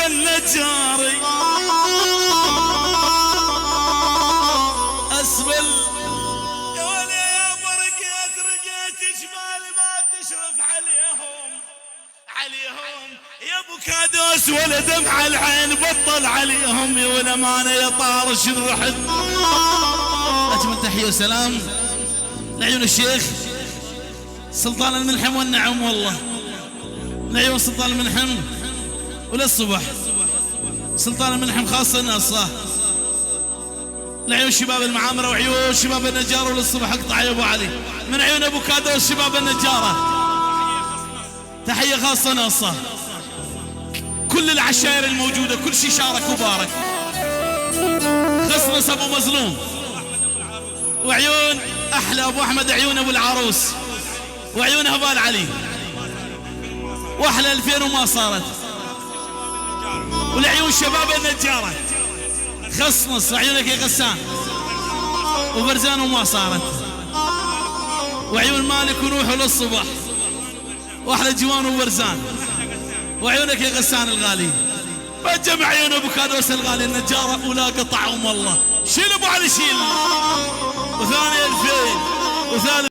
النجاري اسبل يا ولي يا برقيت رقيت جبال ما تشرف عليهم عليهم يا ابو كادوس ولا دمع العين بطل عليهم يا والامانة يا طارش رحت. اجمل تحية وسلام لعيون الشيخ سلطان الملحم والنعم، والله لعيون سلطان الملحم وللصبح سلطان الملحم خاصة الناس صح. لعيون شباب المعامره وعيون شباب النجاره وللصبح اقطع يا ابو علي من عيون ابو كادوس شباب النجاره. تحية خاصة ناصه كل العشائر الموجودة، كل شيء شارك وبارك. خصنص ابو مظلوم وعيون احلى ابو احمد، عيون ابو العروس وعيون هبال علي واحلى 2000 وما صارت. ولعيون شباب النجاره خصنص وعيونك يا غسان وبرزان وما صارت. وعيون مالك ونوح للصبح واحلى جوان وبرزان وعيونك يا غسان الغالي. بجمع عيون ابو كادوس الغالي النجاره ولا قطعهم والله. شيل ابو علي شيل، وثاني 2000 وثالث